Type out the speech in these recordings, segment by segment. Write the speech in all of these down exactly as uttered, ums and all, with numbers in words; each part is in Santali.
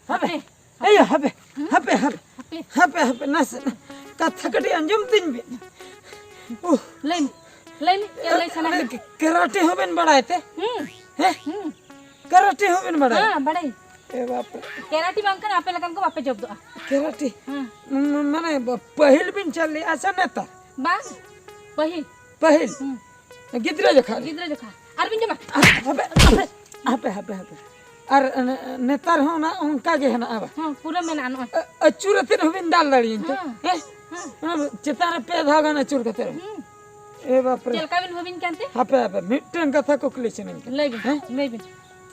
ᱦᱟᱯᱮ, ᱮᱭ ᱦᱟᱯᱮ, ᱦᱟᱯᱮ, ᱦᱟᱯᱮ, ᱦᱟᱯᱮ᱾ ᱦᱟᱯᱮ, ᱦᱟᱯᱮ, ᱱᱟᱥᱮ ᱠᱟᱛᱷᱟ ᱠᱟᱹᱴᱤᱡ ᱟᱸᱡᱚᱢ ᱛᱤᱧ ᱵᱤᱱ᱾ ᱩᱦ, ᱞᱟᱹᱭ ᱢᱮ, ᱞᱟᱹᱭ ᱢᱮ, ᱪᱮᱫ ᱞᱟᱹᱭ ᱥᱟᱱᱟ ᱢᱮ? ᱠᱮ-, ᱠᱮᱨᱟᱴᱮ ᱦᱚᱸᱵᱮᱱ ᱵᱟᱲᱟᱭ ᱛᱮ? ᱦᱩᱸ᱾ ᱦᱮᱸ? ᱦᱩᱸ᱾ ᱠᱮᱨᱟᱴᱮ ᱦᱚᱸᱵᱮᱱ ᱵᱟᱲᱟᱭᱟ? ᱦᱮᱸ, ᱵᱟᱲᱟᱭ᱾ ᱮ ᱵᱟᱯ ᱨᱮ᱾ ᱠᱮᱨᱟᱴᱤ ᱵᱟᱝᱠᱷᱟᱱ ᱟᱯᱮ ᱞᱮᱠᱟᱱ ᱠᱚ ᱵᱟᱯᱮ ᱡᱚᱵᱫᱚᱜᱼᱟ᱾ ᱠᱮᱨᱟᱴᱤ? ᱦᱮᱸ᱾ ᱢ-, ᱢᱟᱱᱮ ᱯᱟᱹᱦᱤᱞ ᱵᱤᱱ ᱪᱟᱹᱞᱤᱭᱟ ᱥᱮ ᱱᱮᱛᱟᱨ? ᱵᱟᱝ, ᱯᱟᱹᱦᱤᱞ᱾ ᱯᱟᱹᱦᱤᱞ? ᱦᱩᱸ᱾ ᱜᱤᱫᱽᱨᱟᱹ ᱡᱚᱠᱷᱟ ᱨᱮ? ᱜᱤᱫᱽᱨᱟᱹ ᱡᱚᱠᱷᱟ᱾ ᱟᱨ ᱵᱤᱱ ᱡᱚᱢᱟ? ᱦᱟᱯᱮ, ᱦᱟᱯᱮ, ᱦᱟᱯᱮ, ᱦᱟᱯᱮ, ᱦᱟᱯᱮ᱾ ᱟᱨ ᱱᱮ-, ᱱᱮᱛᱟᱨ ᱦᱚᱸ ᱚᱱᱟ ᱚᱱᱠᱟ ᱜᱮ ᱦᱮᱱᱟᱜᱼᱟ ᱵᱟ? ᱦᱚᱸ, ᱯᱩᱨᱟᱹ ᱢᱮᱱᱟᱜᱼᱟ ᱱᱚᱜᱼᱚᱭ᱾ ᱟ-, ᱟᱹᱪᱩᱨ ᱟᱛᱮᱫ ᱦᱚᱸᱵᱤᱱ ᱫᱟᱞ ᱫᱟᱲᱮᱭᱟᱹᱧ ᱛᱮ? ᱦᱮᱸ᱾ ᱦᱮᱸ? ᱦᱮᱸ᱾ ᱚᱱᱟ ᱪᱮᱛᱟᱱ ᱨᱮ ᱯᱮ ᱫᱷᱟᱣ ᱜᱟᱱ ᱟᱹᱪᱩᱨ ᱠᱟᱛᱮᱫ ᱦᱚᱸ? ᱦᱩᱸ᱾ ᱮ ᱵᱟᱯ ᱨᱮ᱾ ᱪᱮᱫ ᱞᱮᱠᱟ ᱵᱤᱱ ᱵᱷᱟᱹᱵᱤᱧ ᱠᱟᱱ ᱛᱮ? ᱦᱟᱯᱮ, ᱦᱟᱯᱮ, ᱢᱤᱫᱴᱟᱝ ᱠᱟᱛᱷᱟ ᱠᱩᱠᱞᱤ ᱥᱟᱱᱟᱧ ᱠᱟᱱᱟ᱾ ᱞᱟᱹᱭ ᱵᱤᱱ, ᱦᱮᱸ? ᱞᱟᱹᱭ ᱵᱤᱱ᱾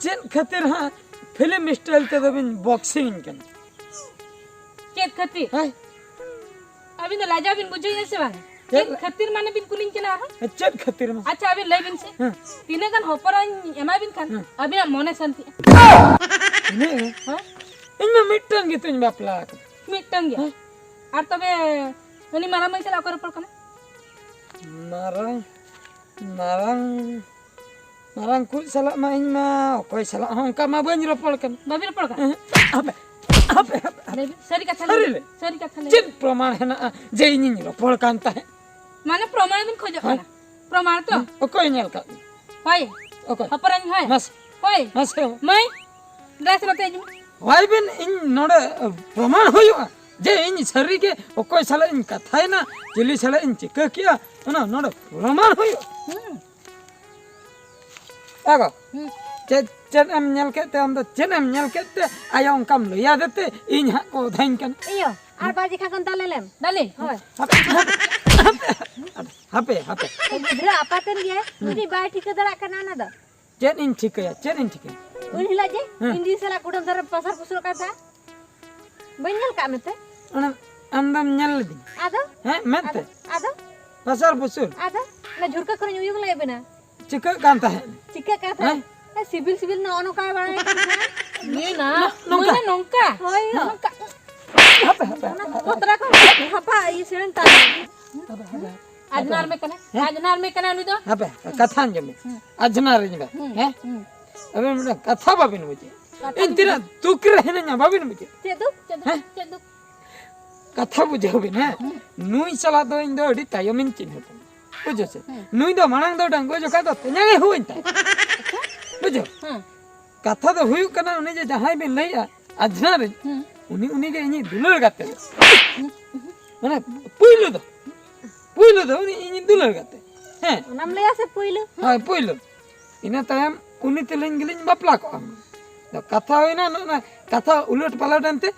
ᱪᱮᱫ ᱠᱷᱟᱹᱛᱤᱨ ᱦᱟᱸᱜ ᱯᱷᱤᱞᱢ ᱥᱴᱟᱭᱤᱞ ᱛᱮᱫᱚ ᱵᱤᱱ ᱵᱚᱠᱥᱤᱝ ᱠᱟᱱᱟ? ᱪᱮᱫ ᱠᱷᱟᱹᱛᱤᱨ? ᱦᱮᱸ? ᱟᱹᱵᱤᱱ ᱫᱚ ᱞᱟᱡᱟᱣ ᱵᱤᱱ ᱵᱩᱡᱷᱟᱹᱣᱮᱫᱼᱟ ᱥᱮ ᱵᱟᱝ? ᱪᱮᱫ? ᱪᱮᱫ ᱠᱷᱟᱹᱛᱤᱨ ᱢᱟᱱᱮ ᱵᱤᱱ ᱠᱩᱞᱤᱧ ᱠᱟᱱᱟ ᱟᱨᱦᱚᱸ? ᱦᱮᱸ, ᱪᱮᱫ ᱠᱷᱟᱹᱛᱤᱨ ᱢᱟ? ᱟᱪᱪᱷᱟ, ᱟᱹᱵᱤᱱ ᱞᱟᱹᱭ ᱵᱤᱱ ᱥᱮ᱾ ᱦᱮᱸ᱾ ᱛᱤᱱᱟᱹᱜ ᱜᱟᱱ ᱦᱚᱯᱚᱨᱟᱧ ᱮᱢᱟ ᱵᱤᱱ ᱠᱷᱟᱱ ᱦᱮᱸ᱾ ᱟᱹᱵᱤᱱᱟᱜ ᱢᱚᱱᱮ ᱥᱟᱱᱛᱤᱜᱼᱟ? ᱛᱤᱱᱟᱹᱜ ᱜᱟᱱ? ᱦᱮᱸ? ᱤᱧ ᱢᱟ ᱢᱤᱫᱴᱟᱝ ᱜᱮᱛᱚᱧ ᱵᱟᱯᱞᱟ ᱟᱠᱟᱱᱟ᱾ ᱢᱤᱫᱴᱟᱝ ᱜᱮ? ᱦᱮᱸ᱾ ᱟᱨ ᱛᱚᱵᱮ ᱩᱱᱤ ᱢᱟᱨᱟᱝ ᱢᱟᱹᱭ ᱥᱟᱞᱟᱜ ᱚᱠᱚᱭ ᱨᱚᱯᱚᱲ ᱠᱟᱱᱟ? ᱢᱟᱨᱟᱝ, ᱢᱟᱨᱟᱝ, ᱢᱟᱨᱟᱝ ᱠᱚ ᱥᱟᱞᱟᱜ ᱢᱟ ᱤᱧ ᱢᱟ ᱚᱠᱚᱭ ᱥᱟᱞᱟᱜ ᱦᱚᱸ ᱚᱱᱠᱟ ᱢᱟ ᱵᱟᱹᱧ ᱨᱚᱯᱚᱲ ᱠᱟᱱ᱾ ᱵᱟᱹᱵᱤᱱ ᱨᱚᱯᱚᱲ ᱠᱟᱱᱟ? ᱮᱦᱮᱸᱜ, ᱦᱟᱯᱮ, ᱦᱟᱯᱮ, ᱦᱟᱯᱮ, ᱦᱟᱯᱮ᱾ ᱞᱟᱹᱭ ᱵᱤᱱ, ᱥᱟᱹᱨᱤ ᱠᱟᱛᱷᱟ ᱞᱟᱹᱭ ᱥᱟᱹᱨᱤ ᱵᱤᱱ, ᱞᱮ? ᱥᱟᱹᱨᱤ ᱠᱟᱛᱷᱟ ᱞᱟᱹᱭ ᱪᱮᱫ ᱵᱤᱱ᱾ ᱯᱨᱚᱢᱟᱬ ᱦᱮᱱᱟᱜᱼᱟ ᱡᱮ ᱤᱧᱤᱧ ᱨᱚᱯᱚᱲ ᱠᱟᱱ ᱛᱟᱦᱮᱸᱫ? ᱢᱟᱱᱮ ᱯᱨᱚᱢᱟᱬ ᱵᱤᱱ ᱠᱷᱚᱡᱚᱜ ᱦᱮᱸ? ᱠᱟᱱᱟ? ᱯᱨᱚᱢᱟᱬ ᱛᱚ? ᱦᱮᱸ, ᱚᱠᱚᱭ ᱧᱮᱞ ᱠᱟᱜ ᱢᱮ? ᱦᱳᱭ᱾ ᱚᱠᱚᱭ? ᱦᱚᱯᱚᱱ ᱟᱭᱳ, ᱦᱳᱭ᱾ ᱢᱟᱥᱮ᱾ ᱦᱳᱭ᱾ ᱢᱟᱥᱮ᱾ ᱢᱟᱹᱭ, ᱫᱮᱞᱟ ᱥᱮ ᱱᱚᱛᱮ ᱦᱤᱡᱩᱜ ᱢᱮ᱾ ᱦᱳᱭ ᱵᱤᱱ, ᱤᱧ ᱱᱚᱰᱮ ᱯᱨᱚᱢᱟᱬ ᱦᱩᱭᱩᱜᱼᱟ ᱡᱮ ᱤᱧ ᱥᱟᱹᱨᱤ ᱜᱮ ᱚᱠᱚᱭ ᱥᱟᱞᱟᱜ ᱤᱧ ᱠᱟᱛᱷᱟᱭᱮᱱᱟ, ᱪᱤᱞᱤ ᱥᱟᱞᱟᱜ ᱤᱧ ᱪᱤᱠᱟᱹ ᱠᱮᱜᱼᱟ, ᱚᱱᱟ ᱱᱚᱰᱮ ᱯᱨᱚᱢᱟᱬ ᱦᱩᱭᱩᱜᱼᱟ᱾ ᱦᱩᱸ᱾ ᱮ ᱜᱚ, ᱦᱩᱸ᱾ ᱪᱮᱫ, ᱪᱮᱫ ᱮᱢ ᱧᱮᱞ ᱠᱮᱫ ᱛᱮ ᱟᱢ ᱫᱚ? ᱪᱮᱫ ᱮᱢ ᱧᱮᱞ ᱠᱮᱫ ᱛᱮ ᱟᱭᱳ ᱚᱱᱠᱟᱢ ᱞᱟᱹᱭ ᱟᱫᱮ ᱛᱮ ᱤᱧ ᱦᱟᱸᱜ ᱠᱚ ᱚᱫᱷᱟᱧ ᱠᱟᱱᱟ? ᱤᱭᱳ, ᱟᱨ ᱵᱟᱨ ᱡᱮᱠᱷᱟ ᱠᱷᱚᱱ ᱫᱟᱞᱮ ᱞᱮᱢ᱾ ᱫᱟᱞᱮ? ᱦᱳᱭ᱾ ᱦᱟᱯᱮ, ᱦᱟᱯᱮ, ᱦᱟᱯᱮ, ᱦᱟᱯᱮ᱾ ᱜᱤᱫᱽᱨᱟᱹ ᱟᱯᱟᱛᱮᱱ ᱜᱮᱭᱟᱭ, ᱦᱩᱸ᱾ ᱩᱱᱤ ᱵᱟᱭ ᱴᱷᱤᱠᱟᱹ ᱫᱟᱲᱮᱭᱟᱜ ᱠᱟᱱᱟ ᱚᱱᱟ ᱫᱚ᱾ ᱪᱮᱫ ᱤᱧ ᱴᱷᱤᱠᱟᱹᱭᱟ? ᱪᱮᱫ ᱤᱧ ᱴᱷᱤᱠᱟᱹᱭᱟ? ᱩᱱ ᱦᱤᱞᱳᱜ ᱡᱮ ᱦᱮᱸ᱾ ᱤᱧ ᱫᱤᱫᱤ ᱥᱟᱞᱟᱜ ᱠᱩᱰᱟᱹᱢ ᱫᱷᱟᱨᱮ ᱯᱟᱥᱟᱨ ᱯᱩᱥᱩᱨᱚᱜ ᱠᱟᱱ ᱛᱟᱦᱮᱸᱫ, ᱵᱟᱹᱧ ᱧᱮᱞ ᱠᱟᱜ ᱢᱮᱛᱮ? ᱚᱱᱟ ᱟᱢ ᱫᱚᱢ ᱧᱮᱞ ᱞᱤᱫᱤᱧᱟ? ᱟᱫᱚ? ᱦᱮᱸ, ᱢᱮᱫ ᱛᱮ? ᱟᱫᱚ? ᱟᱫᱚ? ᱯᱟᱥᱟᱨ ᱯᱩᱥᱩᱨ? ᱟᱫᱚ? ᱚᱱᱟ ᱡᱷᱩᱨᱠᱟᱹ ᱠᱷᱚᱱᱤᱧ ᱩᱭᱩᱝ ᱞᱮᱫ ᱵᱮᱱᱟ᱾ ᱪᱤᱠᱟᱹᱜ ᱠᱟᱱ ᱛᱟᱦᱮᱸᱫ? ᱪᱤᱠᱟᱹᱜ ᱠᱟᱱ ᱛᱟᱦᱮᱸᱫ? ᱦᱮᱸ? ᱮ, ᱥᱤᱵᱤᱞ ᱥᱤᱵᱤᱞ ᱱᱚᱜᱼᱚ ᱱᱚᱝᱠᱟᱭ ᱵᱟᱲᱟᱭ ᱠᱟᱱ ᱛᱟᱦᱮᱸᱫ᱾ ᱱᱚ-, ᱱᱚᱝᱠᱟ? ᱢᱟᱹᱭ, ᱱᱚᱝᱠᱟ? ᱦᱳᱭ, ᱦᱳᱭ᱾ ᱱᱚᱝᱠᱟ᱾ ᱦᱟᱯᱮ, ᱦᱟᱯᱮ, ᱦᱟᱯᱮ, ᱦᱟᱯᱮ᱾ ᱯᱚᱛᱨᱟ ᱠᱚ ᱦᱟᱯᱟ ᱤᱭᱟᱹ ᱥᱮᱨᱮᱧ ᱛᱟᱭ᱾ ᱦᱟᱯᱮ, ᱦᱟᱯᱮ᱾ ᱟᱡᱽᱱᱟᱨ ᱢᱮ ᱠᱟᱱᱟ, ᱦᱮᱸ? ᱟᱡᱽᱱᱟᱨ ᱢᱮ ᱠᱟᱱᱟ ᱩᱱᱤ ᱫᱚ᱾ ᱦᱟᱯᱮ, ᱠᱟᱛᱷᱟ ᱟᱸᱡᱚᱢ ᱢᱮ᱾ ᱦᱩᱸ᱾ ᱟᱡᱽᱱᱟᱨ ᱤᱧ ᱵᱟ, ᱦᱩᱸ, ᱦᱮᱸ? ᱦᱩᱸ᱾ ᱟᱵᱮᱱ ᱢᱤᱫᱴᱟᱝ ᱠᱟᱛᱷᱟ ᱵᱟᱵᱮᱱ ᱵᱩᱡᱷᱟᱹᱣᱟ᱾ ᱠᱟᱛᱷᱟ ᱤᱧ ᱵᱩᱡᱷᱟᱹᱣ᱾ ᱛᱤᱱᱟᱹᱜ ᱫᱩᱠ ᱨᱮ ᱦᱤᱱᱟᱹᱧᱟ ᱵᱟᱵᱮᱱ ᱵᱩᱡᱷᱟᱹᱣᱟ᱾ ᱪᱮᱫ ᱫᱩᱠ? ᱪᱮᱫ ᱫᱩᱠ? ᱦᱮᱸ? ᱪᱮᱫ ᱫᱩᱠ? ᱠᱟᱛᱷᱟ ᱵᱩᱡᱷᱟᱹᱣ ᱵᱤᱱ, ᱦᱮᱸ? ᱦᱩᱸ᱾ ᱱᱩᱭ ᱥᱟᱞᱟᱜ ᱫᱚ ᱤᱧ ᱫᱚ ᱟᱹᱰᱤ ᱛᱟᱭᱚᱢᱤᱧ ᱪᱤᱱᱦᱟᱹᱯ ᱮᱱᱟ᱾ ᱵᱩᱡᱷᱟᱹᱣ ᱥᱮ? ᱦᱩᱸ᱾ ᱱᱩᱭ ᱫᱚ ᱢᱟᱲᱟᱝ ᱫᱚ ᱰᱟᱺᱜᱩᱣᱟᱹ ᱡᱚᱠᱷᱟᱡ ᱫᱚ ᱛᱮᱧᱟᱝ ᱮ ᱦᱩᱭᱮᱱ ᱛᱟᱭ᱾ ᱟᱪᱪᱷᱟ᱾ ᱵᱩᱡᱷᱟᱹᱣ? ᱦᱩᱸ᱾ ᱠᱟᱛᱷᱟ ᱫᱚ ᱦᱩᱭᱩᱜ ᱠᱟᱱᱟ, ᱩᱱᱤ ᱡᱮ ᱡᱟᱦᱟᱸᱭ ᱵᱤᱱ ᱞᱟᱹᱭᱮᱜᱼᱟ, ᱟᱡᱽᱱᱟᱨᱤᱡ, ᱦᱩᱸ᱾ ᱩᱱᱤ, ᱩᱱᱤ ᱜᱮ ᱤᱧᱤᱡ ᱫᱩᱞᱟᱹᱲ ᱜᱟᱛᱮ ᱫᱚ᱾ ᱦᱩᱸ᱾ ᱢᱟᱱᱮ, ᱯᱩᱭᱞᱩ ᱫᱚ, ᱯᱩᱭᱞᱩ ᱫᱚ ᱩᱱᱤ ᱤᱧᱤᱡ ᱫᱩᱞᱟᱹᱲ ᱜᱟᱛᱮ᱾ ᱦᱮᱸ᱾ ᱚᱱᱟᱢ ᱞᱟᱹᱭᱟ ᱥᱮ ᱯᱩᱭᱞᱩ? ᱦᱳᱭ, ᱯᱩᱭᱞᱩ᱾ ᱤᱱᱟᱹ ᱛᱟᱭᱚᱢ ᱩᱱᱤ ᱛᱮᱞᱤᱧ ᱜᱮᱞᱤᱧ ᱵᱟᱯᱞᱟ ᱠᱚᱜᱼᱟ᱾ ᱟᱫᱚ ᱠᱟᱛᱷᱟ ᱦᱩᱭᱱᱟ, ᱱᱚᱜᱼᱚ ᱱᱟ ᱠᱟᱛᱷᱟ ᱩᱞᱟᱹᱴ ᱯᱟᱞᱚᱴ ᱮᱱᱛᱮ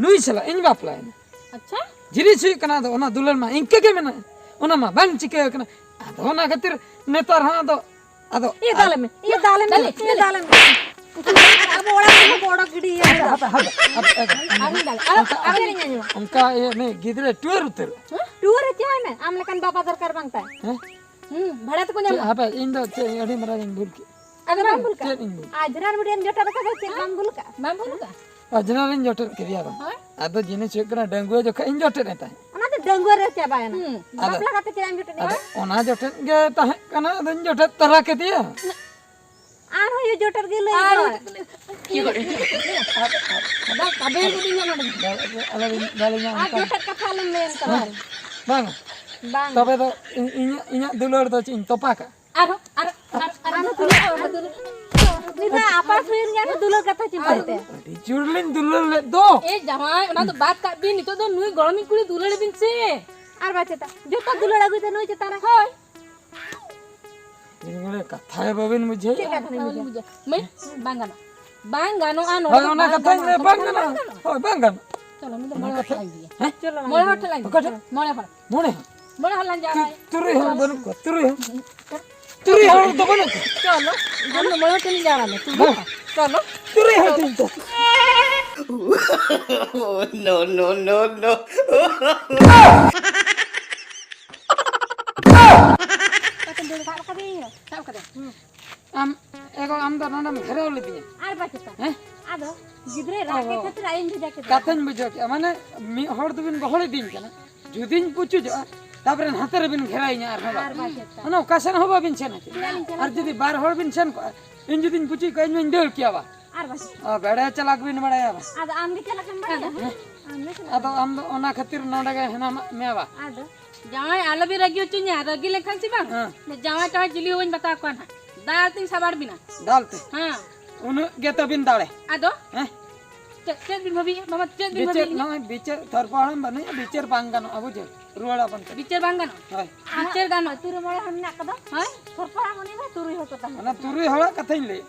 ᱱᱩᱭ ᱥᱟᱞᱟᱜ ᱤᱧ ᱵᱟᱯᱞᱟᱭᱮᱱᱟ᱾ ᱟᱪᱪᱷᱟ᱾ ᱡᱤᱱᱤᱥ ᱦᱩᱭᱩᱜ ᱠᱟᱱᱟ, ᱟᱫᱚ ᱚᱱᱟ ᱫᱩᱞᱟᱹᱲ ᱢᱟ ᱤᱱᱠᱟᱹ ᱜᱮ ᱢᱮᱱᱟᱜᱼᱟ, ᱚᱱᱟ ᱢᱟ ᱵᱟᱝ ᱪᱤᱠᱟᱹ ᱠᱟᱱᱟ᱾ ᱟᱫᱚ ᱚᱱᱟ ᱠᱷᱟᱹᱛᱤᱨ ᱱᱮᱛᱟᱨ ᱦᱚᱸ ᱟᱫᱚ, ᱟᱫᱚ ᱤᱭᱟᱹ ᱫᱟᱞᱮ ᱢᱮ, ᱤᱭᱟᱹ ᱫᱟᱞᱮ ᱢᱮ, ᱫᱟᱞᱮ᱾ ᱤᱭᱟᱹ ᱫᱟᱞᱮ ᱢᱮ᱾ ᱟᱵᱚ ᱚᱲᱟᱜ ᱨᱮ ᱵᱚᱲᱚ ᱜᱤᱰᱤ ᱤᱭᱟᱹ ᱦᱟᱯᱮ, ᱫᱚ᱾ ᱦᱟᱯᱮ, ᱦᱟᱯᱮ, ᱦᱟᱯᱮ, ᱦᱟᱯᱮ᱾ ᱟᱹᱣᱨᱤᱧ ᱫᱟᱞᱮ, ᱟᱨᱚ, ᱚᱱᱠᱟ, ᱟᱨᱚ ᱚᱱᱠᱟ, ᱞᱤᱧ ᱟᱸᱡᱚᱢᱟ᱾ ᱚᱱᱠᱟ ᱤᱭᱟᱹ ᱱᱩᱭ ᱜᱤᱫᱽᱨᱟᱹ ᱴᱩᱣᱟᱹᱨ ᱩᱛᱟᱹᱨ᱾ ᱦᱮᱸ? ᱴᱩᱣᱟᱹᱨ ᱮ ᱪᱟᱵᱟᱭ ᱢᱮ, ᱟᱢ ᱞᱮᱠᱟᱱ ᱵᱟᱵᱟ ᱫᱚᱨᱠᱟᱨ ᱵᱟᱝ ᱛᱟᱭ᱾ ᱦᱮᱸ? ᱦᱩᱸ, ᱵᱷᱟᱲᱟ ᱛᱮᱠᱚ ᱪᱮᱫ, ᱧᱟᱢᱟ᱾ ᱦᱟᱯᱮ, ᱤᱧ ᱫᱚ ᱪᱮᱫ ᱟᱹᱰᱤ ᱢᱟᱨᱟᱝ ᱤᱧ ᱵᱷᱩᱞ ᱠᱮᱫ᱾ ᱟᱫᱚ ᱵᱟᱢ ᱵᱷᱩᱞ ᱠᱟᱜᱼᱟ? ᱪᱮᱫ ᱤᱧ ᱵᱷᱩᱞ? ᱟᱡᱽᱱᱟᱨ ᱵᱩᱰᱷᱤᱭᱟᱹᱢ ᱡᱚᱴᱮᱫ ᱟᱠᱟᱫᱟ, ᱪᱮᱫ ᱵᱟᱢ ᱵᱷᱩᱞ ᱠᱟᱜᱼᱟ? ᱵᱟᱢ ᱵᱷᱩᱞ ᱠᱟᱜᱼᱟ? ᱟᱡᱽᱱᱟᱨᱤᱧ ᱡᱚᱴᱮᱫ ᱠᱮᱫᱮᱭᱟ ᱵᱟᱝ? ᱦᱳᱭ᱾ ᱟᱫᱚ ᱡᱤᱱᱤᱥ ᱦᱩᱭᱩᱜ ᱠᱟᱱᱟ, ᱰᱟᱺᱜᱩᱣᱟᱹ ᱡᱚᱠᱷᱚᱡ ᱤᱧ ᱡᱚᱴᱮᱫ ᱮ ᱛᱟᱦᱮᱸᱫ᱾ ᱚᱱᱟ ᱫᱚ ᱰᱟᱺᱜᱩᱣᱟᱹ ᱨᱮ ᱪᱟᱵᱟᱭᱮᱱᱟ᱾ ᱦᱩᱸ᱾ ᱟᱫᱚ, ᱵᱟᱯᱞᱟ ᱠᱟᱛᱮ ᱪᱮᱫᱟᱜ ᱮᱢ ᱡᱚᱴᱮᱫ ᱮᱭᱟ? ᱟᱫᱚ ᱚᱱᱟ ᱡᱚᱴᱮᱫ ᱜᱮ ᱛᱟᱦᱮᱸ ᱠᱟᱱᱟ, ᱟᱫᱚᱧ ᱡᱚᱴᱮᱫ ᱛᱟᱨᱟ ᱠᱮᱫᱮᱭᱟ᱾ ᱟᱨᱦᱚᱸ ᱤᱭᱟᱹ ᱡᱚᱴᱮᱫ ᱜᱮ ᱞᱟᱹᱭ ᱟᱨ ᱫᱚ᱾ ᱤᱭᱟᱹ, ᱤᱭᱟᱹ, ᱤᱭᱟᱹ, ᱟᱫᱚ ᱟᱵᱮᱱ ᱠᱚ ᱵᱤᱱ ᱧᱟᱢᱟ᱾ ᱟᱞᱚᱵᱤᱱ, ᱵᱟᱹᱞᱤᱧ ᱧᱟᱢ ᱟᱨ ᱠᱟᱱᱟ᱾ ᱡᱚᱴᱮᱫ ᱠᱟᱛᱷᱟ ᱟᱞᱚᱢ ᱞᱟᱹᱭ ᱟᱢ ᱛᱟᱵᱚᱱ᱾ ᱵᱟᱝ᱾ ᱵᱟᱝ᱾ ᱛᱚᱵᱮ ᱫᱚ ᱤᱧ, ᱤᱧᱟᱹᱜ, ᱤᱧᱟᱹᱜ ᱫᱩᱞᱟᱹᱲ ᱫᱚ ᱪᱮᱫ ᱤᱧ ᱛᱚᱯᱟ ᱠᱟᱜᱼᱟ? ᱟᱨᱦᱚᱸ, ᱟᱨᱦᱚᱸ, ᱟᱨᱦᱚᱸ, ᱟᱨᱦᱚᱸ ᱫᱩᱞᱟᱹᱲ, ᱟᱨᱦᱚᱸ ᱫᱩᱞᱟᱹᱲ᱾ ᱢᱤᱫ ᱫᱷᱟᱣ ᱟᱯᱟᱥ ᱦᱩᱭᱮᱱ ᱜᱮᱭᱟ, ᱟᱨᱦᱚᱸ ᱫᱩᱞᱟᱹᱲ ᱠᱟᱛᱷᱟ ᱪᱤᱱᱛᱟᱹᱭ ᱛᱮ᱾ ᱟᱹᱰᱤ ᱡᱳᱨ ᱞᱤᱧ ᱫᱩᱞᱟᱹᱲ ᱞᱮᱫ ᱫᱚ᱾ ᱮ ᱡᱟᱶᱟᱭ, ᱚᱱᱟ ᱫᱚ ᱵᱟᱫ ᱠᱟᱜ ᱵᱤᱱ, ᱱᱤᱛᱚᱜ ᱫᱚ ᱱᱩᱭ ᱜᱚᱲᱚᱢᱤᱡ ᱠᱩᱲᱤ ᱫᱩᱞᱟᱹᱲ ᱵᱤᱱ ᱥᱮ᱾ ᱟᱨ ᱵᱟᱪᱮᱛᱟ, ᱡᱚᱛᱚ ᱫᱩᱞᱟᱹᱲ ᱟᱹᱜᱩᱭ ᱛᱮ ᱱᱩᱭ ᱪᱮᱛᱟᱱ ᱨᱮ᱾ ᱦᱳᱭ᱾ ᱤᱧ ᱠᱟᱛᱷᱟ ᱜᱮ ᱵᱟᱵᱤᱱ ᱵᱩᱡᱷᱟᱹᱣ᱾ ᱪᱮᱫ ᱠᱟᱛᱷᱟ ᱵᱤᱱ ᱵᱩᱡᱷᱟᱹᱣᱟ? ᱢᱟᱹᱭ, ᱵᱟᱝ ᱜᱟᱱᱚᱜᱼᱟ᱾ ᱵᱟᱝ ᱜᱟᱱᱚᱜᱼᱟ, ᱱᱚᱰᱮ ᱦᱳᱭ, ᱫᱚ ᱚᱱᱟ ᱵᱟᱝ ᱠᱟᱛᱷᱟ ᱜᱟᱱᱚᱜᱼᱟ᱾ ᱤᱧ ᱞᱟᱹᱭ, ᱵᱟᱝ ᱜᱟᱱᱚᱜᱼᱟ᱾ ᱦᱳᱭ, ᱵᱟᱝ ᱜᱟᱱᱚᱜᱼᱟ᱾ ᱪᱚᱞᱚ, ᱩᱱᱤ ᱫᱚ ᱚᱱᱟ ᱢᱚᱬᱮ ᱦᱚᱲ ᱠᱟᱛᱷᱟ ᱴᱷᱮᱱ ᱞᱟᱝ ᱤᱫᱤᱭᱟ᱾ ᱦᱮᱸ? ᱪᱚᱞᱚ, ᱢᱚᱬᱮ ᱦᱚᱲ ᱴᱷᱮᱱ ᱞᱟᱝ ᱤᱫᱤᱭᱟ᱾ ᱚᱠᱟ ᱴᱷᱮᱱ? ᱢᱚᱬᱮ ᱦᱚᱲ᱾ ᱢᱚᱬᱮ ᱦᱚᱲ᱾ ᱢᱚᱬᱮ ᱦᱚᱲ ᱞᱟᱝ ᱡᱟᱣᱨᱟᱭᱟ᱾ ᱛᱩ-, ᱛᱩᱨᱩᱭ ᱦᱚᱲ ᱵᱟᱹᱱᱩᱜ ᱠᱚᱣᱟ, ᱛᱩᱨᱩᱭ ᱦᱚᱲ᱾ ᱛᱩᱨᱩᱭ ᱦᱚᱲ ᱫᱚ ᱵᱟᱹᱱᱩᱜ ᱠᱚᱣᱟ᱾ ᱪᱚᱞᱚ, ᱟᱢ ᱫᱚ ᱢᱚᱬᱮ ᱦᱚᱲ ᱴᱷᱮᱱ ᱞᱤᱧ ᱡᱟᱣᱨᱟ ᱢᱮ, ᱛᱩᱨᱩᱭ ᱦᱚᱲ᱾ ᱪᱚᱞᱚ᱾ ᱛᱩᱨᱩᱭ ᱦᱚᱲ ᱴᱷᱮᱱ ᱫᱚ᱾ No, no, no, no. ᱚᱠᱟᱛᱮᱢ ᱫᱟᱹᱲ ᱥᱟᱵ ᱠᱟᱫᱮᱭᱟ? ᱥᱟᱵ ᱠᱟᱫᱮ᱾ ᱦᱩᱸ᱾ ᱟᱢ, ᱮᱜᱳ, ᱟᱢ ᱫᱚ ᱱᱚᱰᱮᱢ ᱜᱷᱮᱨᱟᱣ ᱞᱤᱫᱤᱧᱟ᱾ ᱟᱨ ᱵᱟᱪᱮᱛᱟ᱾ ᱦᱮᱸ? ᱟᱫᱚ ᱜᱤᱫᱽᱨᱟᱹᱭ ᱨᱟᱜ ᱠᱮᱫ ᱠᱷᱟᱹᱛᱤᱨ ᱟᱡᱤᱧ ᱵᱷᱮᱡᱟ ᱠᱮᱫᱮᱭᱟ᱾ ᱠᱟᱛᱷᱟᱧ ᱵᱩᱡᱷᱟᱹᱣ ᱠᱮᱫᱼᱟ, ᱢᱟᱱᱮ ᱢᱤᱫ ᱦᱚᱲ ᱫᱚᱵᱤᱱ ᱜᱚᱦᱚᱲ ᱤᱫᱤᱧ ᱠᱟᱱᱟ, ᱡᱩᱫᱤᱧ ᱯᱩᱪᱩᱡᱚᱜᱼᱟ, ᱛᱟᱯᱚᱨᱮ ᱱᱟᱛᱮ ᱨᱮᱵᱤᱱ ᱜᱷᱮᱨᱟᱭᱤᱧᱟ ᱟᱨᱦᱚᱸ ᱵᱟᱝ᱾ ᱟᱨ ᱵᱟᱝ ᱪᱮᱫ? ᱢᱟᱱᱮ ᱚᱠᱟ ᱥᱮᱫ ᱦᱚᱸ ᱵᱟᱵᱤᱱ ᱥᱮᱱ ᱦᱚᱪᱚᱜᱼᱟ᱾ ᱪᱮᱫᱟᱜ ᱞᱤᱧ ᱪᱟᱞᱟᱜᱼᱟ? ᱟᱨ ᱡᱩᱫᱤ ᱵᱟᱨ ᱦᱚᱲ ᱵᱤᱱ ᱥᱮᱱ ᱠᱚᱜᱼᱟ, ᱤᱧ ᱡᱩᱫᱤᱧ ᱯᱩᱪᱩᱡ ᱠᱚᱜᱼᱟ, ᱤᱧ ᱢᱟᱧ ᱫᱟᱹᱲ ᱠᱮᱭᱟ ᱵᱟ᱾ ᱟᱨ ᱵᱟᱝ ᱪᱮᱫ? ᱚ, ᱵᱮᱲᱮ ᱪᱟᱞᱟᱠ ᱵᱤᱱ ᱵᱟᱲᱟᱭᱟ ᱵᱟ᱾ ᱟᱫᱚ ᱟᱢ ᱜᱮ ᱪᱟᱞᱟᱠ ᱮᱢ ᱵᱟᱲᱟᱭᱟ? ᱦᱮᱸ? ᱟᱢ ᱜᱮ ᱪᱟᱞᱟᱠ᱾ ᱟᱫᱚ ᱟᱢ ᱫᱚ ᱚᱱᱟ ᱠᱷᱟᱹᱛᱤᱨ ᱱᱚᱰᱮ ᱜᱮ ᱦᱮᱱᱟᱢ ᱢᱮᱭᱟ ᱵᱟ᱾ ᱟᱫᱚ ᱡᱟᱶᱟᱭ ᱟᱞᱚᱵᱤᱱ ᱨᱟᱹᱜᱤ ᱦᱚᱪᱚᱧᱟ, ᱨᱟᱹᱜᱤ ᱞᱮᱱᱠᱷᱟᱱ ᱥᱮ ᱵᱟᱝ, ᱦᱮᱸ᱾ ᱡᱟᱶᱟᱭ ᱴᱟᱶᱟᱭ ᱪᱤᱞᱤ ᱦᱚᱸ ᱵᱟᱹᱧ ᱵᱟᱛᱟᱣ ᱠᱚᱣᱟ ᱱᱟᱦᱟᱜ, ᱫᱟᱞ ᱛᱤᱧ ᱥᱟᱵᱟᱲ ᱵᱤᱱᱟ᱾ ᱫᱟᱞ ᱛᱮ? ᱦᱮᱸ᱾ ᱩᱱᱟᱹᱜ ᱜᱮ ᱛᱟᱹᱵᱤᱱ ᱫᱟᱲᱮ᱾ ᱟᱫᱚ? ᱦᱮᱸ? ᱪᱮᱫ, ᱪᱮᱫ ᱵᱤᱱ ᱵᱷᱟᱹᱵᱤᱭᱮᱫᱼᱟ? ᱵᱟᱵᱟ, ᱪᱮᱫ ᱵᱤᱱ ᱵᱤᱪᱟᱹᱨ, ᱵᱷᱟᱹᱵᱤᱭᱮᱫᱼᱟ? ᱱᱚᱜᱼᱚᱭ ᱵᱤᱪᱟᱹᱨ ᱛᱚᱨᱯᱟ ᱦᱟᱲᱟᱢ ᱵᱟᱹᱱᱩᱜᱼᱟ, ᱵᱤᱪᱟᱹᱨ ᱵᱟᱝ ᱜᱟᱱᱚᱜᱼᱟ, ᱵᱩᱡᱷᱟᱹᱣ? ᱨᱩᱣᱟᱹᱲ ᱟᱵᱚᱱ ᱛᱮ᱾ ᱵᱤᱪᱟᱹᱨ ᱵᱟᱝ ᱜᱟᱱᱚᱜᱼᱟ? ᱦᱳᱭ᱾ ᱵᱤᱪᱟᱹᱨ ᱜᱟᱱᱚᱜᱼᱟ᱾ ᱟᱹᱛᱩ ᱨᱮ ᱢᱚᱬᱮ ᱦᱚᱲ ᱢᱮᱱᱟᱜ ᱠᱚᱫᱚ? ᱦᱳᱭ᱾ ᱛᱚᱨᱯᱟ ᱦᱟᱲᱟᱢ ᱩᱱᱤ ᱢᱟ ᱛᱩᱨᱩᱭ ᱦᱚᱲ ᱠᱚ ᱛᱟᱦᱮᱸ ᱚᱱᱟ ᱠᱟᱱᱟ᱾ ᱛᱩᱨᱩᱭ ᱦᱚᱲᱟᱜ ᱠᱟᱛᱷᱟᱧ ᱞᱟᱹᱭᱮᱫ᱾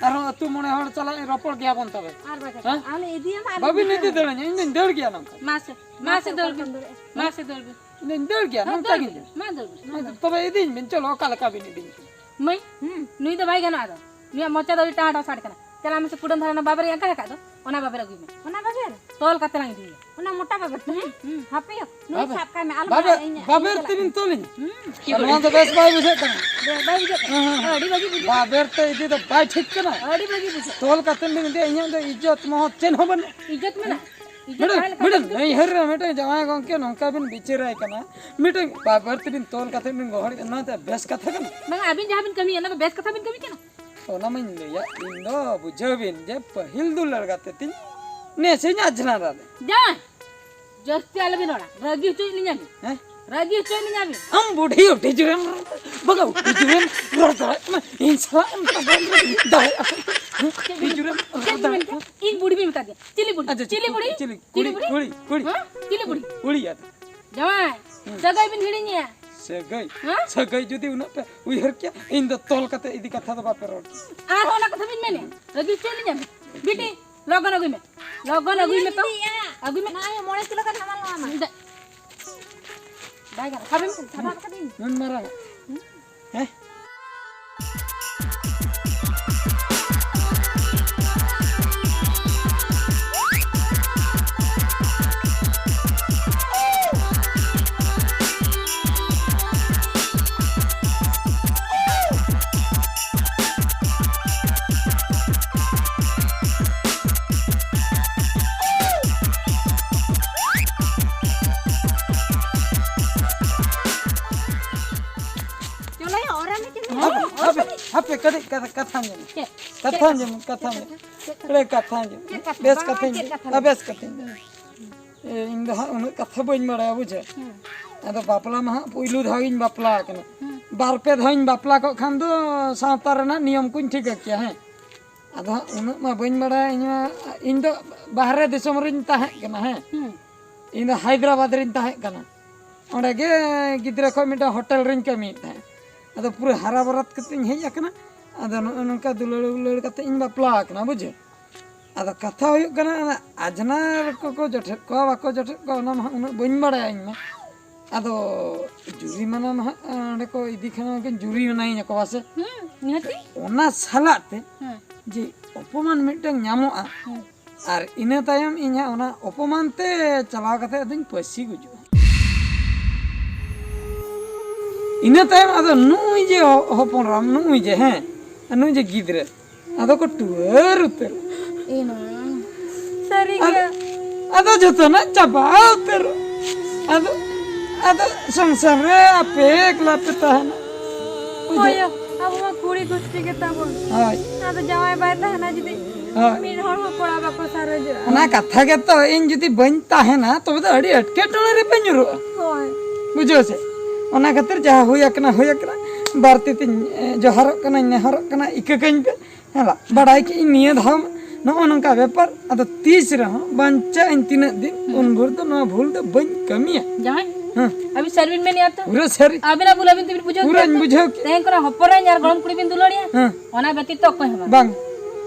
ᱟᱨᱦᱚᱸ ᱟᱹᱛᱩ ᱢᱚᱬᱮ ᱦᱚᱲ ᱥᱟᱞᱟᱜ ᱤᱧ ᱨᱚᱯᱚᱲ ᱜᱮᱭᱟ ᱵᱚᱱ ᱛᱚᱵᱮ᱾ ᱟᱨ ᱵᱟᱠᱷᱟᱡ ᱦᱮᱸ? ᱟᱢ ᱤᱫᱤᱭᱟᱢᱟ, ᱟᱞᱮ ᱵᱟᱹᱵᱤᱱ ᱤᱫᱤᱭᱟᱢᱟ᱾ ᱤᱫᱤ ᱫᱟᱲᱮᱧᱟ, ᱤᱧ ᱫᱚᱧ ᱫᱟᱹᱲ ᱜᱮᱭᱟ ᱱᱚᱝᱠᱟ᱾ ᱢᱟᱥᱮ, ᱢᱟᱥᱮ ᱫᱟᱹᱲ ᱵᱤᱱ᱾ ᱢᱟᱥᱮ ᱫᱟᱹᱲ ᱵᱤᱱ᱾ ᱤᱧ ᱫᱚᱧ ᱫᱟᱹᱲ ᱜᱮᱭᱟ, ᱦᱮᱸ, ᱱᱚᱝᱠᱟ ᱫᱟᱹᱲ ᱜᱤᱧ ᱵᱤᱱ᱾ ᱫᱟᱹᱲ᱾ ᱢᱟ ᱫᱟᱹᱲ ᱵᱤᱱ, ᱢᱟ ᱫᱟᱹᱲ ᱵᱤᱱ᱾ ᱛᱚᱵᱮ ᱤᱫᱤᱧ ᱵᱤᱱ, ᱪᱚᱞᱚ, ᱚᱠᱟ ᱞᱮᱠᱟ ᱵᱤᱱ ᱤᱫᱤᱧ ᱠᱟᱱᱟ? ᱢᱟᱹᱭ, ᱦᱩᱸ᱾ ᱱᱩᱭ ᱫᱚ ᱵᱟᱭ ᱜᱟᱱᱚᱜᱼᱟ ᱟᱫᱚ᱾ ᱱᱩᱭᱟᱜ ᱢᱚᱪᱟ ᱫᱚ ᱟᱹᱰᱤ ᱴᱟᱸᱴ ᱥᱟᱰᱮ ᱠᱟᱱᱟ᱾ ᱪᱟᱞᱟᱜ ᱢᱮᱥᱮ, ᱠᱩᱰᱟᱹᱢ ᱫᱷᱟᱨᱮ ᱚᱱᱟ ᱵᱟᱵᱮᱨ ᱟᱠᱟ ᱟᱠᱟᱫ ᱫᱚ, ᱚᱱᱟ ᱵᱟᱵᱮᱨ ᱟᱹᱜᱩᱭ ᱢᱮ᱾ ᱚᱱᱟ ᱵᱟᱵᱮᱨ? ᱛᱚᱞ ᱠᱟᱛᱮ ᱞᱟᱝ ᱤᱫᱤᱭᱮᱭᱟ᱾ ᱚᱱᱟ ᱢᱚᱴᱟ ᱵᱟᱵᱮᱨ ᱛᱮ? ᱦᱩᱸ, ᱦᱩᱸ᱾ ᱦᱟᱯᱮ ᱭᱟ, ᱱᱩᱭ ᱵᱟᱵᱮᱨ, ᱥᱟᱵ ᱠᱟᱭ ᱢᱮ, ᱟᱞᱚᱢ ᱵᱟᱵᱮᱨ, ᱞᱟᱲᱟᱜᱼᱟ, ᱤᱧ ᱵᱟᱵᱮᱨ ᱪᱟᱞᱟᱜ ᱛᱮᱵᱤᱱ ᱠᱟᱹᱱᱟᱹᱧ᱾ ᱛᱚᱞᱤᱧᱟ? ᱦᱩᱸ᱾ ᱱᱚᱣᱟ ᱫᱚ ᱵᱮᱥ ᱵᱟᱭ ᱵᱩᱡᱷᱟᱹᱜ ᱠᱟᱱᱟ᱾ ᱵᱮᱥ ᱵᱟᱭ ᱵᱩᱡᱷᱟᱹᱜ ᱠᱟᱱᱟ? ᱦᱮᱸ, ᱦᱮᱸ᱾ ᱟᱹᱰᱤ ᱵᱷᱟᱹᱜᱤ ᱵᱩᱡᱷᱟᱹᱜ ᱠᱟᱱᱟ᱾ ᱵᱟᱵᱮᱨ ᱛᱮ ᱤᱫᱤ ᱫᱚ ᱵᱟᱭ ᱴᱷᱤᱠ ᱠᱟᱱᱟ᱾ ᱟᱹᱰᱤ ᱵᱷᱟᱹᱜᱤ ᱵᱩᱡᱷᱟᱹᱜ ᱠᱟᱱᱟ᱾ ᱛᱚᱞ ᱠᱟᱛᱮ ᱵᱤᱱ ᱤᱫᱤᱭᱟ, ᱤᱧᱟᱹᱜ ᱫᱚ ᱤᱡᱽᱡᱚᱛ ᱢᱚᱦᱚᱛ ᱪᱮᱫ ᱦᱚᱸ ᱵᱟᱹᱱᱩᱜ᱾ ᱤᱡᱽᱡᱚᱛ ᱢᱮᱱᱟᱜᱼᱟ? ᱤᱡᱽᱡᱚᱛ ᱢᱤᱫᱴᱮᱱ, ᱛᱟᱦᱮᱸ ᱞᱮᱠᱷᱟᱱ ᱢᱤᱫᱴᱮᱱ ᱫᱚ ᱱᱟᱹᱭᱦᱟᱹᱨ ᱨᱮ ᱢᱤᱫᱴᱮᱱ ᱡᱟᱶᱟᱭ ᱜᱚᱝᱠᱮ ᱱᱚᱝᱠᱟ ᱵᱤᱱ ᱵᱤᱪᱟᱹᱨᱟᱭ ᱠᱟᱱᱟ, ᱢᱤᱫᱴᱮᱱ ᱵᱟᱵᱮᱨ ᱛᱮᱵᱤᱱ ᱛᱚᱞ ᱠᱟᱛᱮ ᱵᱤᱱ ᱜᱚᱦᱚᱲ, ᱱᱚᱣᱟ ᱫᱚ ᱵᱮᱥ ᱠᱟᱛᱷᱟ ᱠᱟᱱᱟ? ᱵᱟᱝᱟ, ᱟᱹᱵᱤᱱ ᱡᱟᱦᱟᱸ ᱵᱤᱱ ᱠᱟᱹᱢᱤᱭᱟ, ᱚᱱᱟ ᱫᱚ ᱵᱮᱥ ᱠᱟᱛᱷᱟ ᱵᱤᱱ ᱠᱟᱹᱢᱤ ᱠᱟᱱᱟ᱾ ᱚᱱᱟ ᱢᱟᱧ ᱞᱟᱹᱭᱟ, ᱤᱧ ᱫᱚ ᱵᱩᱡᱷᱟᱹᱣ ᱵᱤᱱ ᱡᱮ ᱯᱟᱹᱦᱤᱞ ᱫᱩᱞᱟᱹᱲ ᱜᱟᱛᱮ ᱛᱤᱧ ᱱᱮᱥᱮᱧ ᱟᱡᱷᱱᱟᱨ ᱟᱞᱮ᱾ ᱡᱟᱶᱟᱭ, ᱡᱟᱹᱥᱛᱤ ᱟᱞᱚᱵᱤᱱ ᱨᱚᱲᱟ, ᱨᱟᱹᱜᱤ ᱦᱚᱪᱚᱭᱮᱫ ᱞᱤᱧᱟ ᱵᱤᱱ᱾ ᱦᱮᱸ? ᱨᱟᱹᱜᱤ ᱦᱚᱪᱚᱭᱮᱫ ᱞᱤᱧᱟ ᱵᱤᱱ᱾ ᱟᱢ ᱵᱩᱰᱷᱤ ᱩᱴᱷᱤ ᱡᱩᱨᱮᱢ ᱵᱟᱜᱟ ᱩᱴᱷᱤ ᱡᱩᱨᱮᱢ ᱨᱚᱲ ᱫᱟᱲᱮᱭᱟᱜ ᱠᱟᱱᱟ, ᱤᱧ ᱥᱟᱞᱟᱜ ᱮᱢ ᱫᱟᱲᱮᱭᱟᱜᱼᱟ᱾ ᱪᱮᱫ ᱵᱤᱱ ᱪᱮᱫ ᱵᱤᱱ ᱢᱮᱱ ᱠᱮᱫᱟ? ᱤᱧ ᱵᱩᱰᱷᱤ ᱵᱤᱱ ᱢᱮᱛᱟ ᱫᱤᱧᱟ? ᱪᱤᱞᱤ ᱵᱩᱰᱷᱤ? ᱟᱪᱪᱷᱟ, ᱪᱤᱞᱤ ᱵᱩᱰᱷᱤ? ᱪᱤᱞᱤ? ᱪᱤᱞᱤ ᱠᱩᱲᱤ, ᱵᱩᱰᱷᱤ? ᱠᱩᱲᱤ, ᱠᱩᱲᱤ᱾ ᱦᱮᱸ? ᱪᱤᱞᱤ ᱵᱩᱰᱷᱤ? ᱠᱩᱲᱤ ᱟᱫᱚ᱾ ᱡᱟᱶᱟᱭ, ᱦᱩᱸ᱾ ᱥᱟᱹᱜᱟᱹᱭ ᱵᱤᱱ ᱦᱤᱲᱤᱧᱮᱜᱼᱟ᱾ ᱥᱟᱹᱜᱟᱹᱭ? ᱦᱮᱸ? ᱥᱟᱹᱜᱟᱹᱭ ᱡᱩᱫᱤ ᱩᱱᱟᱹᱜ ᱯᱮ ᱩᱭᱦᱟᱹᱨ ᱠᱮᱭᱟ, ᱤᱧ ᱫᱚ ᱛᱚᱞ ᱠᱟᱛᱮ ᱤᱫᱤ ᱠᱟᱛᱷᱟ ᱫᱚ ᱵᱟᱯᱮ ᱨᱚᱲ ᱠᱮᱭᱟ᱾ ᱟᱨᱦᱚᱸ ᱚᱱᱟ ᱠᱟᱛᱷᱟ ᱵᱤᱱ ᱢᱮᱱᱮᱜᱼᱟ? ᱨᱟᱹᱜᱤ ᱦᱚᱪᱚᱭᱮᱫ ᱞᱤᱧᱟ ᱵᱤᱱ? ᱵᱤᱴᱤ, ᱞᱚᱜᱚᱱ ᱟᱹᱜᱩᱭ ᱢᱮ᱾ ᱞᱚᱜᱚᱱ ᱟᱹᱜᱩᱭ ᱢᱮ ᱛᱚ᱾ ᱤᱫᱤᱭᱮᱜᱼᱟ᱾ ᱟᱹᱜᱩᱭ ᱢᱮ᱾ ᱱᱚᱜᱼᱚᱭ ᱢᱚᱬᱮ ᱠᱤᱞᱳ ᱜᱟᱱ ᱦᱟᱢᱟᱞ ᱱᱚᱣᱟ ᱢᱟ᱾ ᱫᱮ-, ᱵᱟᱭ ᱜᱟᱱᱚᱜ᱾ ᱥᱟᱵ ᱠᱟᱹᱫᱟᱹᱧ᱾ ᱱᱩᱱ ᱢᱟᱨᱟᱝ᱾ ᱦᱮᱸ? ᱦᱟᱯᱮ ᱠᱟᱹᱴᱤᱡ ᱠᱟᱛᱷᱟ, ᱠᱟᱛᱷᱟ ᱟᱸᱡᱚᱢ᱾ ᱪᱮᱫ? ᱠᱟᱛᱷᱟ ᱟᱸᱡᱚᱢ, ᱠᱟᱛᱷᱟ ᱟᱸᱡᱚᱢ᱾ ᱪᱮᱫ ᱠᱟᱛᱷᱟ? ᱮᱲᱮ ᱠᱟᱛᱷᱟ ᱟᱸᱡᱚᱢ᱾ ᱪᱮᱫ ᱠᱟᱛᱷᱟ? ᱵᱮᱥ ᱵᱟᱝ, ᱠᱟᱛᱷᱟᱧ, ᱪᱮᱫ ᱠᱟᱛᱷᱟ? ᱟ, ᱵᱮᱥ ᱠᱟᱛᱷᱟᱧ᱾ ᱮ, ᱤᱧ ᱫᱚ ᱦᱟᱸᱜ ᱩᱱᱟᱹᱜ ᱠᱟᱛᱷᱟ ᱵᱟᱹᱧ ᱵᱟᱲᱟᱭᱟ, ᱵᱩᱡᱷᱟᱹᱣ᱾ ᱦᱩᱸ᱾ ᱟᱫᱚ ᱵᱟᱯᱞᱟ ᱢᱟ ᱦᱟᱸᱜ ᱯᱩᱭᱞᱩ ᱫᱷᱟᱣ ᱜᱤᱧ ᱵᱟᱯᱞᱟ ᱟᱠᱟᱱᱟ᱾ ᱦᱩᱸ᱾ ᱵᱟᱨ ᱯᱮ ᱫᱷᱟᱣᱤᱧ ᱵᱟᱯᱞᱟ ᱠᱚᱜ ᱠᱷᱟᱱ ᱫᱚ ᱥᱟᱶᱛᱟ ᱨᱮᱱᱟᱜ ᱱᱤᱭᱚᱢ ᱠᱚᱧ ᱴᱷᱤᱠᱟᱹ ᱠᱮᱭᱟ, ᱦᱮᱸ᱾ ᱟᱫᱚ ᱦᱟᱸᱜ ᱩᱱᱟᱹᱜ ᱢᱟ ᱵᱟᱹᱧ ᱵᱟᱲᱟᱭᱟ ᱤᱧ ᱢᱟ᱾ ᱤᱧ ᱫᱚ ᱵᱟᱦᱨᱮ ᱫᱤᱥᱚᱢ ᱨᱤᱧ ᱛᱟᱦᱮᱸ ᱠᱟᱱᱟ, ᱦᱮᱸ᱾ ᱦᱩᱸ᱾ ᱤᱧ ᱫᱚ ᱦᱟᱭᱫᱨᱟᱵᱟᱫᱽ ᱨᱤᱧ ᱛᱟᱦᱮᱸ ᱠᱟᱱᱟ᱾ ᱚᱸᱰᱮ ᱜᱮ ᱜᱤᱫᱽᱨᱟᱹ ᱠᱷᱚᱱ ᱢᱤᱫᱴᱟᱝ ᱦᱳᱴᱮᱞ ᱨᱤᱧ ᱠᱟᱹᱢᱤᱭᱮᱫ ᱛᱟᱦᱮᱸᱫ᱾ ᱟᱫᱚ ᱯᱩᱨᱟᱹ ᱦᱟᱨᱟ ᱵᱟᱨᱟᱛ ᱠᱟᱛᱮᱧ ᱦᱮᱡ ᱟᱠᱟᱱᱟ᱾ ᱟᱫᱚ ᱱᱚᱜᱼᱚ ᱱᱚᱝᱠᱟ ᱫᱩᱞᱟᱹᱲ ᱩᱞᱟᱹᱲ ᱠᱟᱛᱮ ᱤᱧ ᱵᱟᱯᱞᱟ ᱟᱠᱟᱱᱟ, ᱵᱩᱡᱷᱟᱹᱣ᱾ ᱟᱫᱚ ᱠᱟᱛᱷᱟ ᱦᱩᱭᱩᱜ ᱠᱟᱱᱟ, ᱚᱱᱟ ᱟᱡᱽᱱᱟᱨ ᱠᱚᱠᱚ ᱡᱚᱴᱮᱫ ᱠᱚᱣᱟ, ᱵᱟᱠᱚ ᱡᱚᱴᱮᱫ ᱠᱚᱣᱟ, ᱚᱱᱟ ᱢᱟ ᱦᱟᱸᱜ ᱩᱱᱟᱹᱜ ᱵᱟᱹᱧ ᱵᱟᱲᱟᱭᱟ ᱤᱧ ᱢᱟ᱾ ᱟᱫᱚ ᱡᱩᱨᱤᱢᱟᱱᱟ ᱢᱟ ᱦᱟᱸᱜ ᱚᱸᱰᱮ ᱠᱚ ᱤᱫᱤ ᱠᱷᱟᱱ ᱢᱟᱠᱤᱱ ᱡᱩᱨᱤᱢᱟᱱᱟᱭᱤᱧᱟ ᱠᱚ ᱵᱟᱥᱮ᱾ ᱦᱩᱸ, ᱱᱤᱦᱟᱹᱛᱤ᱾ ᱚᱱᱟ ᱥᱟᱞᱟᱜ ᱛᱮ ᱦᱩᱸ᱾ ᱡᱮ ᱚᱯᱚᱢᱟᱱ ᱢᱤᱫᱴᱟᱝ ᱧᱟᱢᱚᱜᱼᱟ, ᱦᱩᱸ᱾ ᱟᱨ ᱤᱱᱟᱹ ᱛᱟᱭᱚᱢ ᱤᱧ ᱦᱟᱸᱜ ᱚᱱᱟ ᱚᱯᱚᱢᱟᱱ ᱛᱮ ᱪᱟᱞᱟᱣ ᱠᱟᱛᱮ ᱟᱫᱚᱧ ᱯᱟᱹᱥᱤ ᱜᱩᱡᱩᱜᱼᱟ᱾ ᱤᱱᱟᱹ ᱛᱟᱭᱚᱢ ᱟᱫᱚ ᱱᱩᱜᱼᱩᱭ ᱡᱮ ᱦᱚ-, ᱦᱚᱯᱚᱱ ᱨᱟᱢ, ᱱᱩᱜᱼᱩᱭ ᱡᱮ, ᱦᱮᱸ, ᱱᱩᱜᱼᱩᱭ ᱡᱮ ᱜᱤᱫᱽᱨᱟᱹ, ᱟᱫᱚ ᱠᱚ ᱴᱩᱣᱟᱹᱨ ᱩᱛᱟᱹᱨᱚᱜᱼᱟ᱾ ᱮ ᱢᱟ, ᱥᱟᱹᱨᱤ ᱟᱫᱚ, ᱜᱮ᱾ ᱟᱫᱚ ᱡᱚᱛᱚᱱᱟᱜ ᱪᱟᱵᱟ ᱩᱛᱟᱹᱨᱚᱜᱼᱟ᱾ ᱟᱫᱚ, ᱟᱫᱚ ᱥᱚᱝᱥᱟᱨ ᱨᱮ ᱟᱯᱮ ᱮᱠᱞᱟ ᱯᱮ ᱛᱟᱦᱮᱱᱟ᱾ ᱵᱩᱡᱷᱟᱹᱣ? ᱦᱳᱭ ᱭᱳ, ᱟᱵᱚ ᱢᱟ ᱠᱩᱲᱤ ᱜᱩᱥᱴᱤ ᱜᱮ ᱛᱟᱵᱚᱱ᱾ ᱦᱳᱭ᱾ ᱟᱫᱚ ᱡᱟᱶᱟᱭ ᱵᱟᱭ ᱛᱟᱦᱮᱱᱟ ᱡᱩᱫᱤ, ᱦᱳᱭ᱾ ᱢᱤᱫ ᱦᱚᱲ ᱦᱚᱸ ᱠᱚᱲᱟ ᱵᱟᱠᱚ ᱥᱟᱨᱮᱡᱚᱜᱼᱟ᱾ ᱚᱱᱟ ᱠᱟᱛᱷᱟ ᱜᱮᱛᱚ, ᱤᱧ ᱡᱩᱫᱤ ᱵᱟᱹᱧ ᱛᱟᱦᱮᱱᱟ, ᱛᱚᱵᱮ ᱫᱚ ᱟᱹᱰᱤ ᱮᱴᱠᱮᱴᱚᱬᱮ ᱨᱮᱯᱮ ᱧᱩᱨᱩᱜᱼᱟ᱾ ᱦᱳᱭ᱾ ᱵᱩᱡᱷᱟᱹᱣ ᱥᱮ? ᱚᱱᱟ ᱠᱷᱟᱹᱛᱤᱨ ᱡᱟᱦᱟᱸ ᱦᱩᱭ ᱟᱠᱟᱱᱟ, ᱦᱩᱭ ᱟᱠᱟᱱᱟ᱾ ᱵᱟᱨ ᱛᱤ ᱛᱤᱧ, ᱮ, ᱡᱚᱦᱟᱨᱚᱜ ᱠᱟᱱᱟᱧ, ᱱᱮᱦᱚᱨᱚᱜ ᱠᱟᱱᱟ, ᱤᱠᱟᱹ ᱠᱟᱹᱧ ᱯᱮ᱾ ᱦᱮᱸ ᱵᱟ? ᱵᱟᱰᱟᱭ ᱠᱮᱜ ᱟᱹᱧ ᱱᱤᱭᱟᱹ ᱫᱷᱟᱣ ᱱᱚᱜᱼᱚ ᱱᱚᱝᱠᱟ ᱵᱮᱯᱟᱨ᱾ ᱟᱫᱚ ᱛᱤᱥ ᱨᱮᱦᱚᱸ ᱵᱟᱧᱪᱟᱜ ᱟᱹᱧ ᱛᱤᱱᱟᱹᱜ ᱫᱤᱱ, ᱦᱩᱸ᱾ ᱩᱱ ᱵᱷᱳᱨ ᱫᱚ ᱱᱚᱣᱟ ᱵᱷᱩᱞ ᱫᱚ ᱵᱟᱹᱧ ᱠᱟᱹᱢᱤᱭᱟ᱾ ᱡᱟᱶᱟᱭ, ᱦᱮᱸ᱾ ᱟᱹᱵᱤᱱ ᱥᱟᱹᱨᱤ ᱵᱤᱱ ᱢᱮᱱᱮᱫᱼᱟ ᱛᱚ? ᱯᱩᱨᱟᱹ ᱥᱟᱹᱨᱤ᱾ ᱟᱹᱵᱤᱱᱟᱜ ᱵᱷᱩᱞ ᱟᱹᱵᱤᱱ ᱛᱮᱵᱤᱱ ᱵᱩᱡᱷᱟᱹᱣ ᱯᱩᱨᱟᱹᱧ ᱠᱮᱫᱟ ᱛᱚ? ᱵᱩᱡᱷᱟᱹᱣ ᱠᱮᱫ᱾ ᱛᱮᱦᱮᱧ ᱠᱷᱚᱱᱟᱜ ᱦᱚᱯᱚᱱ ᱟᱹᱧ ᱟᱨ ᱜᱚᱲᱚᱢ ᱠᱩᱲᱤ ᱵᱤᱱ ᱫᱩᱞᱟᱹᱲᱤᱭᱟ? ᱦᱮᱸ᱾ ᱚᱱᱟ ᱵᱮᱛᱤᱛᱚ ᱚᱠᱚᱭ ᱦᱚᱸ ᱵᱟᱝ᱾ ᱵᱟᱝ᱾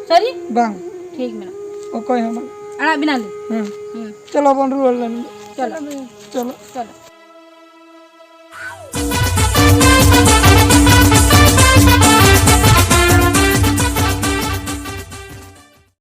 ᱥᱟᱹᱨᱤ? ᱵᱟᱝ᱾ ᱴᱷᱤᱠ ᱢᱮᱱᱟᱜᱼᱟ᱾ ᱚᱠᱚᱭ ᱦᱚᱸ ᱵᱟᱝ᱾ ᱟᱲᱟᱜ ᱵᱤᱱᱟᱞᱤᱧ᱾ ᱦᱮᱸ᱾ ᱦᱩᱸ᱾ ᱪᱚᱞᱚ ᱵᱚᱱ ᱨᱩᱣᱟᱹᱲ ᱞᱮᱱ ᱜᱮ᱾ ᱪᱚᱞᱚ᱾ ᱪᱚᱞᱚ᱾ ᱪᱚᱞᱚ᱾